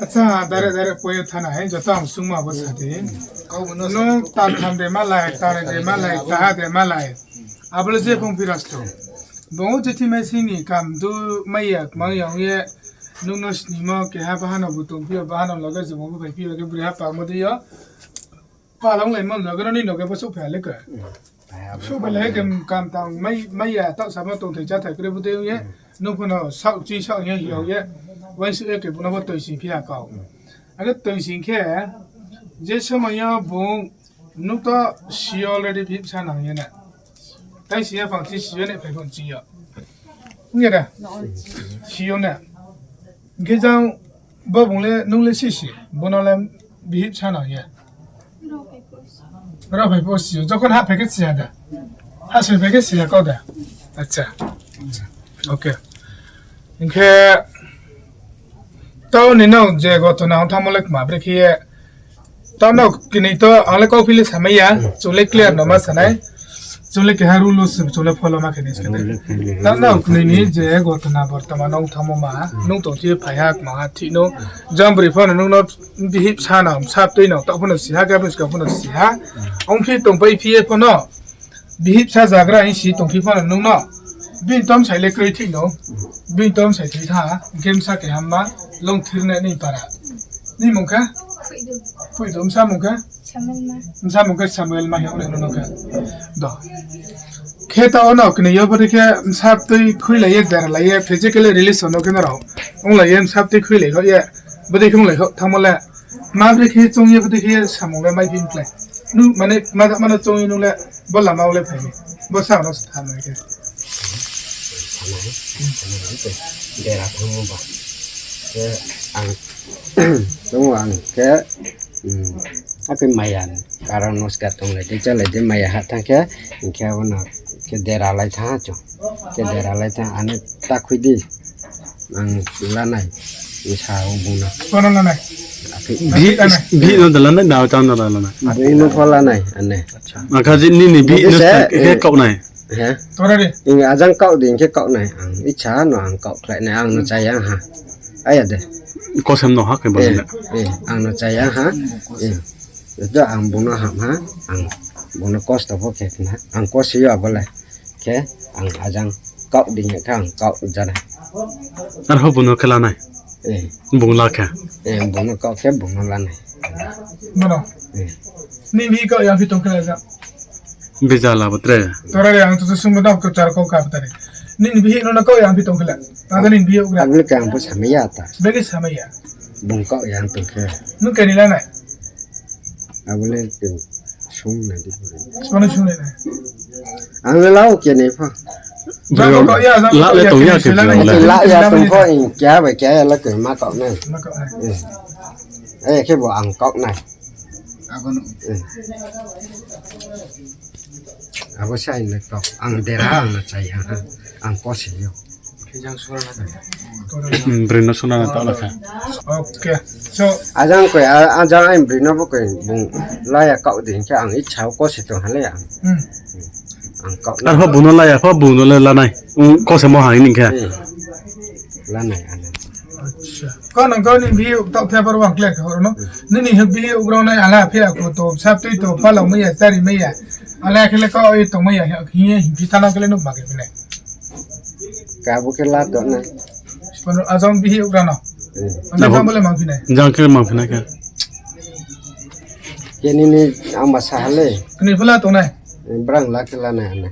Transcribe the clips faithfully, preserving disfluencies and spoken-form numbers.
Acha, direct, direct point yo thana hai, joto ang sungma bo sa di. Nung tal tham de malai, tal de malai, taha de malai. Abo le je phung phiras to. Bung je thimai sing ni kam du mai ya, kmang ya ong ye. Nung no snimo keha bahano bu tong phi yo, bahano loge jemo bu phai phi yo, ke bri ha pamo di yo. Palong lai mon loge no ni noge bo souhphai le ke. Souhphai le ke kam tang mai, mai ya, taoh samo tongthai chathai kre bo de ye. Nung pho no saoh chi saoh ye, hiao ye. Wainsuh ye ke bo no bo toi sing phi ya kau. Ake toi sing khe, je somoy yo bung nung to si yo already bihih bsa nang ye na. Tai si ya phang chi si yo ne phai phang chi yo. Ong ya da? Si yo ne. Hingkhe jang bo bung le, nung le sisi, bo no le bihih bsa nang ye. Rao phai pho si yo, jokhon hah phai khe si ya da. Hah soi phai khe si ya kau da. Acha. Okay. Hingkhe, tao ni no je gotona ong thanngmo le kma brekhe ye, tao no kini to ang le kauphi le samai ya, chung le clear no ma sanai. Chung le keha rule se chung le follow ma khe ni se. Tao no kini ni je gotona bortoman ong thanngmo ma, nung tong thi phai ha, kma ha, thik no. Jang bri pho no nung no bihih bsa no, bsa tui no, tao pho no si ha, khe bskang pho no si ha. Ong phi tong pai phi ye pho no. Bihih bsa zagra hing si tong phi pho no nung no. Bini tom sai le kroi thik no. Bini tom sai thoi tha, hingkhe bsa keha ma, long thir ne ni para. Ni mung khe? Phuidu. Phuidu, bsa mung khe? Samuel ma. Bsa mung khe Samuel ma hing nai no khe. Do. Khe tao no kini yo bodei khe bsa tui khuilai ye, deralai ye, physically relation no khe no rao. Onglai ye bsa tui khuilai kho ye, bodei khe onglai kho thanngmo le. Ma brekhe choung ye bodei khe samung le mai phi mklai. Nung mane ma, mano choung ye nung le bo lama wo le phai ni. Bo sa no sa thanng nai khe. Dera thanngmo ba. Khe ang tong ang khe, hmm, akhe maya ni karon no ska tonglai di, chalai di maya ha thanng khe, hingkhe abo no khe dera lai thanng ha chung. Khe dera lai thanng, ane ta khui di. Ang lanai. Bsa o bung no. Kono lanai? Akhe bihih no da lanai, na tang no da lanai? Bung no pho lanai, ane. Akha je nini bihih no khe kaoh nai. He? Ing ajang kaoh di, hingkhe kaoh nai. Ang icha no ang kaoh khlai nai, ang no chaya ha. Aya de. Kosem no ha khe ba. Eh, ang no chaya ha. Eh. Do ang bung no ham ha. Ang bung no kosto pho khe khna. Ang kosi yo abo le. Khe ang ajang kaoh di hing khe ang kaoh ja nai. Arpho bung no khe lanai? Eh. Bung la khe? Eh, bung no kaoh khe bung no lanai. Bono? Eh. Nini bihih kaoh ya phi tong khe la ja? Bija la bo tre. Tora re ang to sung bo dok to char kau ka btare. Nini bihih no na kaoh ya phi tong khe la. Abo ni bihih ugra. Abo ni khe ang pho samai ya ta. Bege samai ya. Bung kaoh ya tong khe. Nung keni lanai? Abo le sung nai di. Sung nai, sung nai. Ang le lao keni pho. Jang kaoh ya, jang la le tong ya khe. La ya tong pho, ing kya bai kya ya la khe ma kaoh nai. Ma kaoh nai. Eh. Eh, khe bo ang kaoh nai. Abo no. Eh. Abo sai le kaoh. Ang dera ang no chaya ha. Ang kosi yo. Hmm, broi no suna na ta la kha. Okay. So, ajang koi, a-, ajang ai broi no bo koi bung laya kaoh di hing khe ang icha o kosi tong ha le ang. Hmm. Ang kaoh. Arpho bung no laya pho bung no le lanai. Ung kosi mo ha hing khe. Hmm. Lanai ano. Acha. Kau nang kau ni bihih taoh the bar wang kler khe horo no. Hmm. Nini bihih ugra nai ala phe ako to, sap tui to, palao mai ya, chari mai ya. Ala khe le kau ye tong mai ya, hing ye hing phi thana khe le nuk ma khe phi nai. Kabo khe la tongnai. Kono ajang bihih ugra no. Hmm. Ang jang bo le mang phi nai. Jang khe mang phi nai khe. Keni ni ang ba sa ha le. Keni pho la tongnai. Brang la khe la nai ano.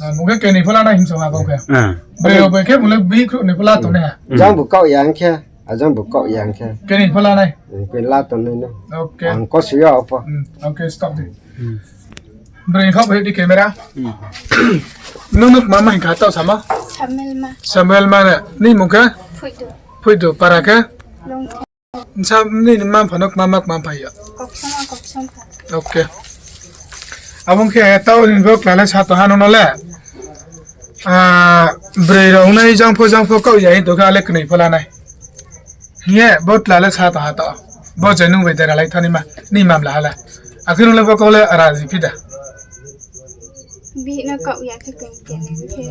Ah, mung khe keni pho la nai hing sa ha kau khe. Ah. Broi rao bai khe mung le bihih khruh ni pho la tongnai ha. Hmm. Jang bo kaoh ya ang khe. Ajang bo kaoh ya ang khe. Keni pho la nai. Hmm, khe la tongnai no. Okay. Ang kosi ya opo. Hmm, okay, stop di. Hmm. Broi khaoh bai di camera. Hmm. Nung nuk mama hing kha taoh sama? Samuel ma. Samuel ma ne. Ni mung khe? Phuidu. Phuidu para khe? Long. Nsa ni mama pha nuk mama mama pha ya. Koksama, koksama pha. Okay. Abo khe taoh ni bo kla le sa to ha nung no le. Ah, broi rao nai jang pho jang pho kaoh ya hing to khe ale keni pho la nai. Hing ye bo tla le sa to ha to. Bo je nung bai dera lai thani ma, ni mamla ha le. Akhe nung le bo kau le raji phi da. Bihih no kaoh ya khe keni khe.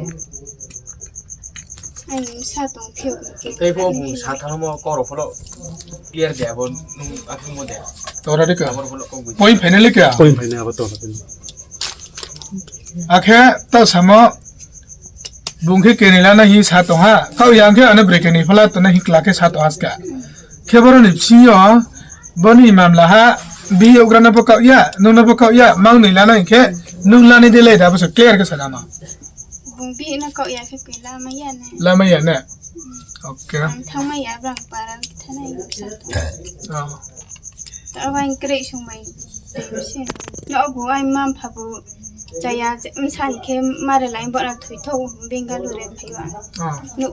Ang sa tong phiyo ke. Tei pho bung sa thanngmo koro pholo clear de abo nung akhungmo de. Tora de ka. Abo pholo kok bui. Point phainai le ka. Point phainai abo to. Akhe ta samo bung khe keni lana hi sa tong ha. Kau yang khe ano brekeni phala tona hi kla khe sa tong ha ska. Khe boro ni bsing yo boni mamla ha bihih ugra no bo kau ya, nung no bo kau ya, mang ni lana hing khe nung lani de le da bo se clear khe sa nama. Bung bihih no kau ya khe koi lama ya ne. Lama ya ne? Okay. Ang thangma ya brang para thanai sa tong. Oh. Tao bai krei sung bai tei se. No bu ai mam pha bu chaya msan khe mare lai bo na thui thou Bengaluru re phai wa. Ah. Nu,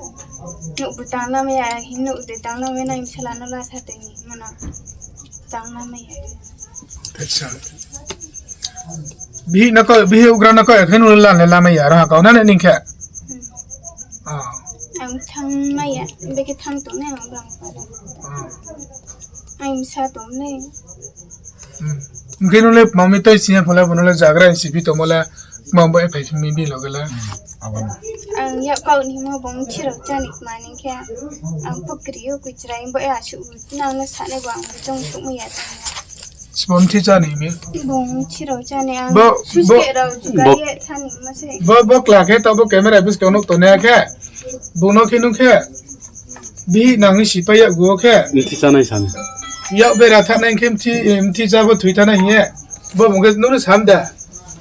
nu bu tang na me ya, hi nu de tang na me na im sala no la sa tei ni mana. Tang na me ya. Acha. Bihih no kau, bihih ugra no kau, khe nu la ne lama ya, raha kau na ne ning khe. Hmm. Ah. Ang thang ma ya, beke thang tong ne ang brang para. Ah. Ang sa tong ne. Hmm. Hingkhe nung le mami tei sini phone le bono le jagra hing si phi tongmo le, mang bo e phai mi bi loge le. Hmm, abo no. Ang yak kau ni mo bong chirok chani mani khe, ang pokri yo kui chrai bo e asu nang no sane bo ang tong tong ya tong ya. Sibon thi chani mi. Bong chirok chani ang. Bo, suske bo, rau juga bo ye thani ma se. Bo, bo kla khe to bo camera bis kau nuk tong ya khe. Bono khe nung khe. Bihih nang ni sipai yak gu khe. Mthi chánai sani. Yak bera thannai khe mthi, mthi cha bo thoi thannai hing ye. Bo bung khe nung no sam da.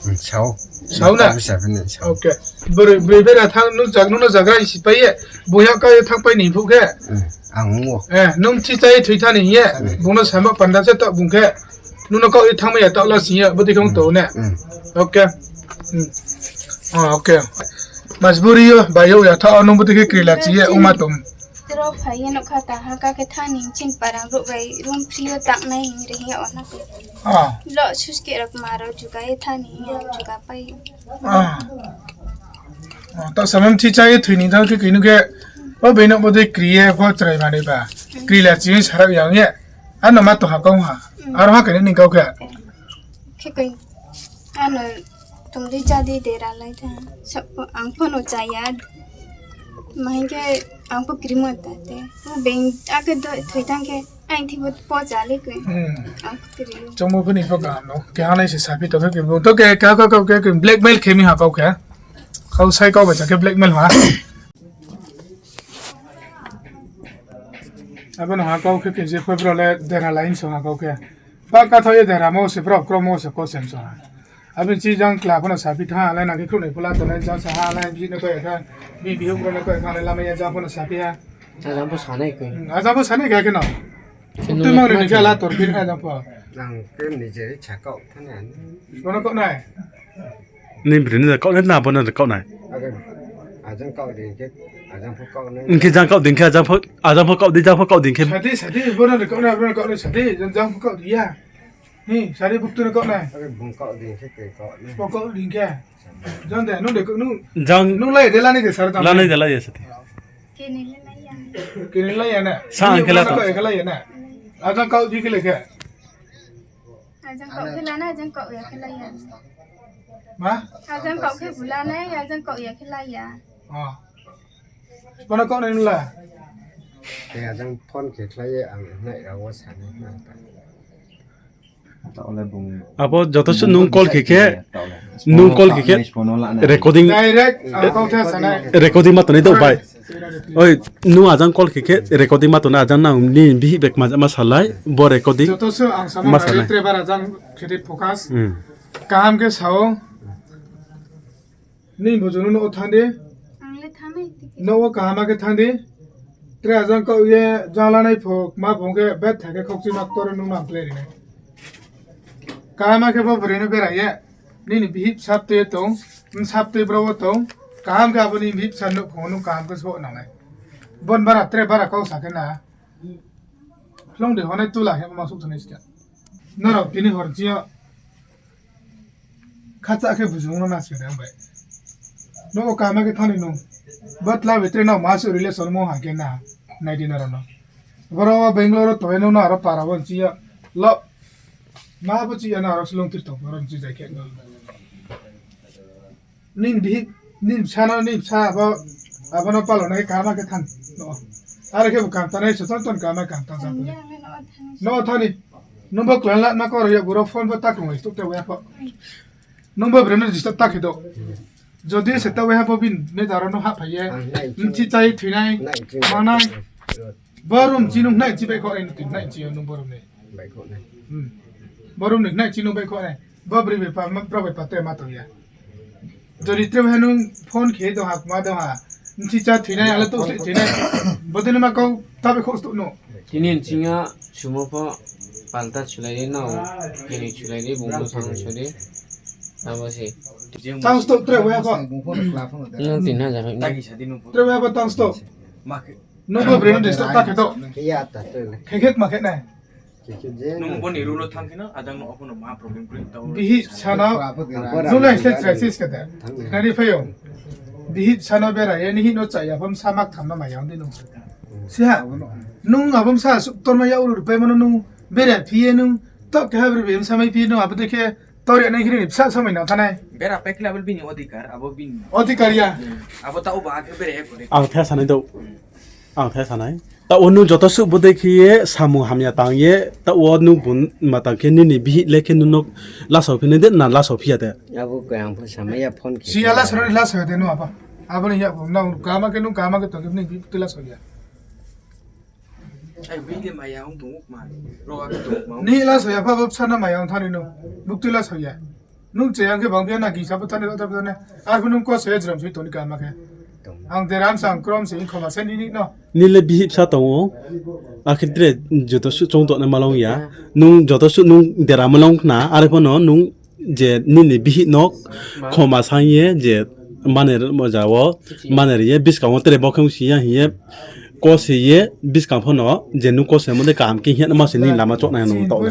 Hmm, sao. Sao na? Bisa bini sao. Okay. Beri, beri bera thang nung jag, nung no jagra sipai ye. Bo yak kau ye thang pai ni phuh khe. Hmm, ang wo. Eh, nung mthi cha ye thoi thannai hing ye. Hmm. Bung no sam ba panda se to bung khe. Nung no kau ye thang mai ya ta la sing ye. Bo dei khe ong to ne. Hmm. Okay. Hmm. Oh, okay. Majburi yo, bai yo ya tha, nung bo dei khe krila chi ye, ong ma tong. Tro phai ye nokha ta ha ka khe thani chin parang ro bai room free yo tak nai hing re hing ya ona khe. Ah. Lo suske rok ma ro juga ye thani ya juga pai. Ah. Ah, ta samam thi cha ye thoi ni thang khe kinu khe, o bai no bo dei kri ye, bo chrai mani ba. Krila chi ye sarap yang ye. Ano ma tong ha kau ha. Hmm. Aro ha khe ni kau khe. Khe koi. Ano tong di cha di dera lai tha. Sap ang pho no cha ya. Mahing khe ang pho krimo ta te. Mo beng ake do thoi thang khe ang thi bo po cha le koi. Hmm. Ang pho krimo. Chongmo pho ni pho kaham no. Khe hanai se sapi to khe bo. To khe ka ka ka khe blackmail khe mi ha kau khe. Kau sai kau ba cha khe blackmail ha. Abo no ha kau khe khe je pho bro le dera line so ha kau khe. Ba ka thoi ye dera mo se bro kro mo se ko sem so ha. Abin chi jang kla pho no sapi tha le nang khe khruh nai pho la to nai jang sa ha le bi no koi kha. Bi bi huk bro no koi kha le lama ya jang pho no sapi ha. Ajang pho sanai koi. Hmm, ajang pho sanai kha khe no. Tui mang ni khe la tor phi ajang pho. Nang khe ni je cha kau thani ani. Bono kau nai. Ni bri ni kau nai na bono kau nai. Ajang kau ding khe, ajang pho kau nai. Hing khe jang kau ding khe, ajang pho, ajang pho kau di, jang pho kau ding khe. Sadi, sadi, bono kau nai, bono kau nai, sadi, jang pho kau di ya. Hi, sadi buktu no kau nai. Bung kau ding khe, kau nai. Bo kau ding khe. Jang de, nung de, nung. Jang. Nung lai de, lani de, sar tang. Lani de, lai de, sadi. Kini lai ya. Kini lai ya na. Sa ang khe la tang. Kau ya khe lai ya na. Ajang kau di khe lai khe. Ajang kau khe la na, ajang kau ya khe lai ya. Ma? Ajang kau khe bu la na, ajang kau ya khe lai ya. Oh. Bono kau nai nung la. Khe ajang phone khe khlai ye ang nai ra wo sa nai na ta. Abo joto se nung call khe khe, nung call khe khe, recording, direct, ang kau the sanai. Recording ma tongnai do bai. Oi, nung ajang call khe khe, recording ma tongnai ajang nang ni bihih bek ma, ma salai, bo recording. Joto se ang sama ma salai. Tre bara jang khe de focus. Hmm. Kaham khe sao. Nini bujung no nouh wo thanng di. Ang le thanng nai tike. Nouh wo kaham khe thanng di. Tre ajang kau ye jang lanai pho, ma pho khe bet tha khe khokchima ktor nung no ang kle ri nai. Kaham khe bo bwrwi no bera ye. Nini bihih bsa twi tong, bsa twi bro wo tong. Kaham khe abo ni bihih bsa nouh pho nung kaham khe sbo nang nai. Bon bara tre bara kau sa khe na. Hlong de honai tula he ma suh thani ska. Norok tini hor chini yo. Khacha khe bujung no na sing dang bai. Nouh wo kaham khe thani nung. Bo tla bai tre no ma suh relation mo ha khe na. Nai di noro no. Boro wo Bangalore wo tong ye nung no aro para wo nchi ya. Lo. Ma bo chi ya na aro slung tir tong boro nchi jai khe no. Nini bihih, nini bsa no, nini bsa bo. Abo no palo nai kama khe thanng. Are khe bo kam tanai, sotan ton kama kam tang sa. No thani. Nung bo klan la ma koro ya buro phone bo ta krung lai stok te waya pho. Nung bo brem ni disturb ta khe do. Jodi se ta waya bo bini me daro no hap phai ye. Nchi chai thuinai, manai. Bo room chi nung nai chi bai kho nai, nung nai chi yo nung bo room ni. Bo room ni nai chi nung bai kho nai. Bo bri bai pa, bro bai pa te ma tong ya. Jodi tre he nung phone khe dong ha, kma dong ha. Nchi cha thuinai, ale to se thuinai. Bo dini ma kau ta bai kho sto no. Tini nching yo sumo pho palta chulai di, nao keni chulai di, bung no sang chulai di. Abo se. Tang sto tre waya pho. Nung tin hajar hoih na. Tre waya pho tang sto. Nung bo brem ni disturb ta khe do. Khe khe ma khe nai. Nung bo ni rule thanng khe no, ajang no opho no ma problem kri tau. Bihih bsa no, nung lai se try sis khe de. Nari phai yo. Bihih bsa no bera ye, nihih no cha ya pho bsa mak tham no mai ya di nung. Siha, nung abo bsa suktor mai ya uru rupai mano nung bera phi ye nung, tok keha bera bsa mai phi nung, abo dei khe tor ya nai khe ni bsa samai nang thanai. Bera pai khe abo bini odhikar, abo bini. Odhikar ya. Abo ta uba khe bera ye kore. Ang the sanai do. Ang the sanai. Ta o nung joto suh bodei khe ye samung hamya tang ye, ta o nung bung ma tang khe nini bihih le khe nung no lasao phi nai de, na lasao phi ya de. Abo khe ang pho samai ya phone khe. Si ya lasao, lasao ya de nung abo. Abo ni ya bo nung kama khe nung kama khe tong khe nini bihih lasao ya. Ai, bihih le maya ong tong ma. Ro abo tong ma. Ni lasao ya pha bo bsa no maya ong thani nung. Bukti lasao ya. Nung chayang khe bang phi ya na gisa bo thani, bo thani. Arphuh nung kose jrom sui toni kama khe. Ang deram sang krom se khoma se nini no. Ni le bihih bsa tong ou. Akhe tre joto suh choung tongnai malong ya. Nung joto suh nung deram malong khna, are pho no nung je nini bihih no khoma sang ye je mane moja wo, mane ri ye, buskang wo tre bo khe ong si ya hing ye, kose ye, buskang pho no, je nung kose mo de kaham khe hing ye, ma se nini lama chohnai nung tong.